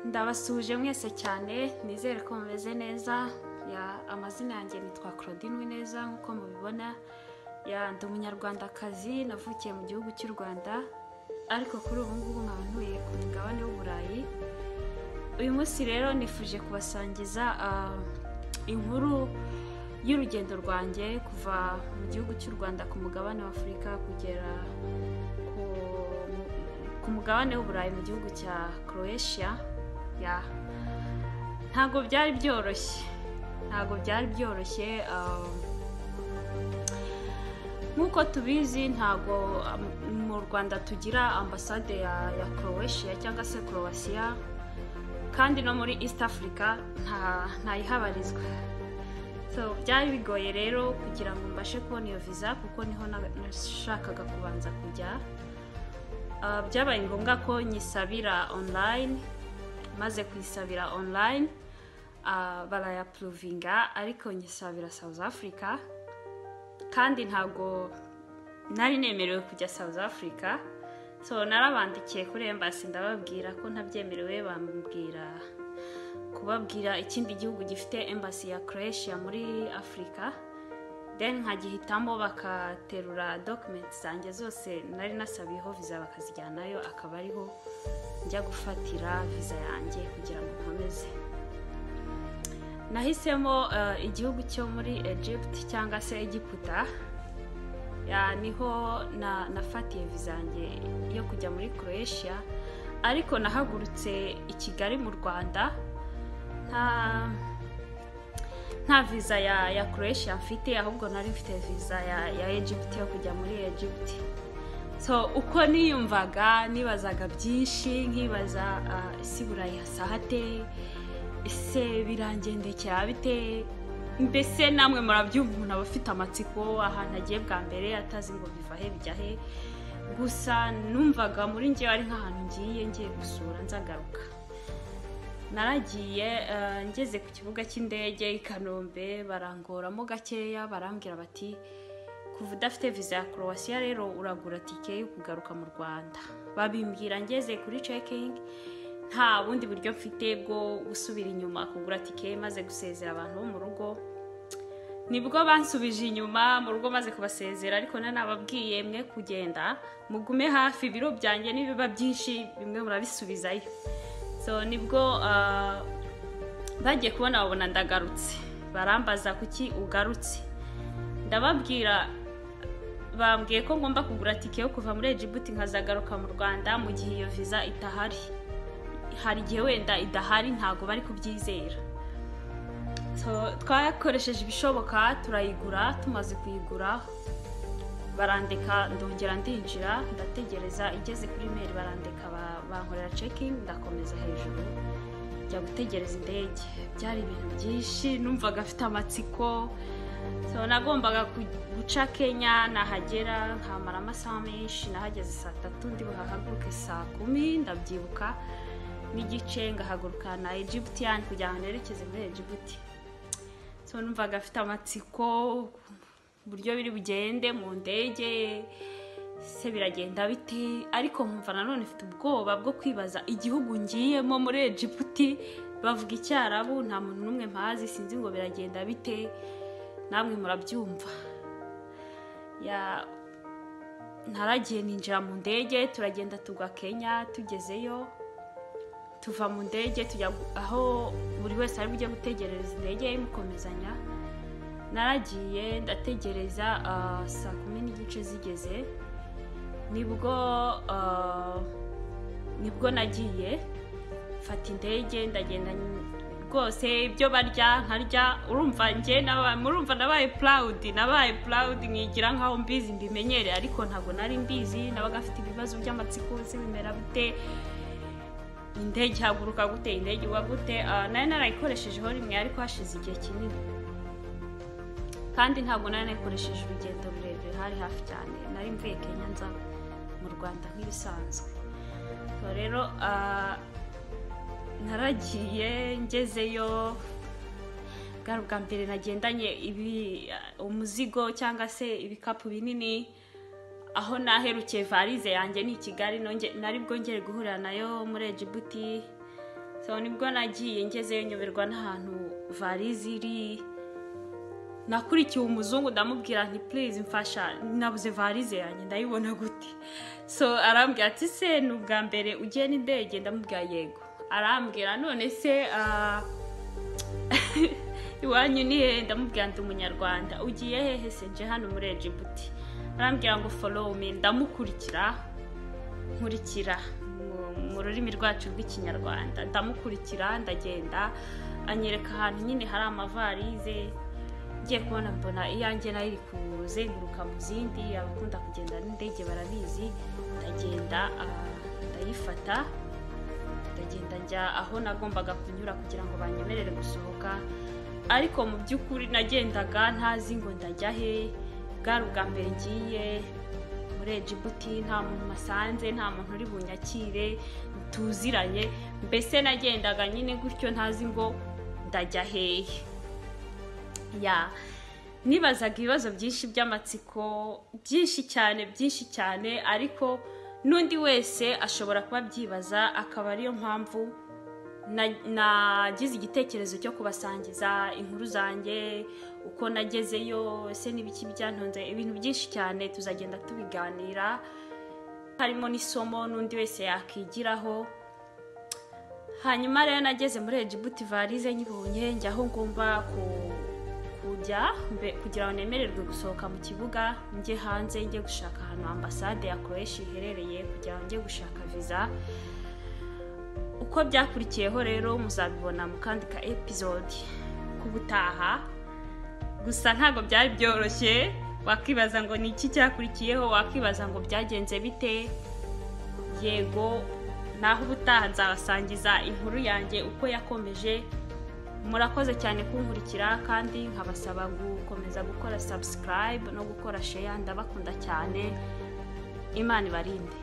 Ndabasuhuje mwese cyane, nizere ko mumeze neza. Ya, amazina yanjye nitwa Claudine Uwineza nk'uko mubibona. Ya, ndi umunyarwandakazi, navukiye mu gihugu cy'u Rwanda, ariko kuri ubu ngubu nkaba ntuye ku mugabane w'Uburayi. Uyu munsi rero nifuje kubasangiza inkuru y'urugendo rwanjye kuva mu gihugu cy'u Rwanda ku mugabane wa Afurika kugera ku mugabane w'Uburayi mu gihugu cya Croatia. Ya, ntabwo byari byoroshye, ntabwo byari byoroshye. Nk'uko tubizi, ntabwo mu Rwanda tugira ambasade ya Croatia cyangwa se Croatia, kandi no muri East Africa ntayihabarizwa. So byari bigoye rero kugira ngo mbashe kubona iyo visa, kuko niho nashakaga kubanza kujya. Byabaye ngombwa ko nyisabira online. Maze kuyisabira online, barayapprovinga, ariko nyisabira South Africa, kandi ntabwo nari nemerewe kujya South Africa. So narabandikiye kuri embassy, ndababwira ko ntabyemerewe, bambwira kubabwira ikindi gihugu gifite embassy ya Croatia muri Africa, then nkagihitamo, bakaterura documents zanjye zose nari nasabiyeho visa bakazijyanayo, akaba ariho njya gufatira visa yanjye kugira ngo nkomeze. Nahisemo igihugu cyo muri Egypt cyangwa se Egiputa. Ya, niho nafatiye visa yanjye yo kujya muri Croatia, ariko nahagurutse i Kigali mu Rwanda nta visa ya Croatia mfite, ahubwo nari mfite visa ya Egypt yo kujya muri Egypt. So uko niyumvaga, nibazaga byinshi, nkibaza: ese i Burayi hasa hate? Ese birangendekera bite? Mbese namwe murabyumva, umuntu aba afite amatsiko ahantu agiye bwa mbere, atazi ngo biva he bijya he. Gusa numvaga muri njyewe ari nk'ahantu ngiye gusura, nzagaruka. Naragiye, ngeze ku kibuga cy'indege i Kanombe barangoramo gakeya, barambwira bati: "Kuva udafite visa ya Croatia rero, uragura tike yo kugaruka mu Rwanda." Babimbwira ngeze kuri checking, nta bundi buryo mfite bwo gusubira inyuma kugura tike. Maze gusezera abantu bo mu rugo, nibwo bansubije inyuma mu rugo maze kubasezera, ariko nanababwiye: "Mwe kugenda, mugume hafi, ibiro byanjye nibiba byinshi bimwe murabisubizayo." So nibwo bagiye kubona babona ndagarutse, barambaza: "Kuki ugarutse?" Ndababwira: "Bambwiye ko ngomba kugura tike yo kuva muri Egiputa nkazagaruka mu Rwanda mu gihe iyo visa itahari. Hari igihe wenda idahari, ntabwo bari kubyizera." So twakoresheje ibishoboka turayigura. Tumaze kuyigura barandeka, ndongera ndinjira, ndategereza. Igeze kuri mail barandeka, bankorera checking, ndakomeza hejuru njya gutegereza indege. Byari ibintu byinshi, numvaga afite amatsiko. So nagombaga guca Kenya, nahagera nkamara amasaha menshi. Nahageze saa 3, ndi buhahaguruke saa 10, ndabyibuka, n'igice, ngahaguruka na Egyptian kugira ngo nerekeze muri Egypt. So numvaga afite amatsiko uburyo biri bugende mu ndege, se biragenda bite? Ariko nkumva nanone mfite ubwoba bwo kwibaza igihugu ngiyemo muri Egiputi, bavuga Icyarabu, nta muntu n'umwe mpazi, sinzi ngo biragenda bite. Namwe murabyumva. Ya, ntaragiye, ninjira mu ndege, turagenda tugwa Kenya. Tugezeyo tuva mu ndege, tujya aho buri wese ari bujye gutegerereza indege imukomezanya. Naragiye ndategereza, saa 10:30 zigeze nibwo nagiye mfata indege, ndagenda rwose, ibyo barya nkarya. Urumva njye murumva nabaye proud, nabaye proud, nkigira nkaho mbizi, mbimenyereye, ariko ntabwo nari mbizi. Nabaga afite ibibazo by'amatsiko: se bimera bite? Indege ihaguruka gute? Indege igwa gute? Nari narayikoreshejeho rimwe, ariko hashize igihe kinini, kandi ntabwo nari nayikoresheje urugendo rurerure, hari hafi cyane, nari mvuye Kenya nza mu Rwanda nk'ibisanzwe. So rero naragiye, ngezeyo bwari ubwa mbere nagendanye ibi umuzigo cyangwa se ibikapu binini. Aho naherukiye valise yanjye ni i Kigali, nari bwongere guhurira nayo muri Egibuti. So nibwo nagiye ngezeyo nyoberwa n'ahantu varize iri. Nakurikiye umuzungu, ndamubwira nti: "Please mfasha, nabuze varize yanjye, ndayibona gute?" So arambwira ati: "Se ni ubwa mbere ugiye n'indege?" Ndamubwira: "Yego." Arambwira: "None se iwanyu ni hehe?" Ndamubwira: "Ndi Umunyarwanda." "Ugiye hehe se?" "Nje hano muri Egibuti." Arambwira ngo: "Follow me." Ndamukurikira, nkurikira mu rurimi rwacu rw'Ikinyarwanda, ndamukurikira, ndagenda, anyereka ahantu nyine hari amavarize. Ngiye kubona mbona iyanjye nayo iri kuzenguruka mu zindi. Abakunda kugenda n'indege barabizi. Ndagenda, ndayifata, ndagenda njya aho nagombaga kunyura kugira ngo banyemerere gusohoka. Ariko mu by'ukuri nagendaga ntazi ngo ndajya he. Bwari ubwa mbere ngiye muri Egibuti, nta muntu masanze, nta muntu uri bunyakire tuziranye. Mbese nagendaga nyine gutyo ntazi ngo ndajya hehe. Ya, nibazaga ibibazo byinshi by'amatsiko, byinshi cyane, byinshi cyane, ariko n'undi wese ashobora kuba abyibaza, akaba ariyo mpamvu nagize igitekerezo cyo kubasangiza inkuru zanjye, uko nagezeyo, ese n'ibiki byantunze, ibintu byinshi cyane tuzagenda tubiganira, harimo n'isomo n'undi wese yakigiraho. Hanyuma rero nageze muri Egibuti, varize nyibonye, njya aho ngomba kujya kugira ngo nemererwe gusohoka mu kibuga, njye hanze, njye gushaka ahantu ambasade ya Croatia iherereye kugira ngo njye gushaka viza. Uko byakurikiyeho rero muzabibona mu kandi ka episode k'ubutaha. Gusa ntabwo byari byoroshye. Wakibaza ngo ni iki cyakurikiyeho, wakibaza ngo byagenze bite. Yego, naho ubutaha nzabasangiza inkuru yanjye uko yakomeje. Murakoze cyane kunkurikira, kandi nkabasaba gukomeza gukora subscribe no gukora share. Ndabakunda cyane, Imana ibarinde.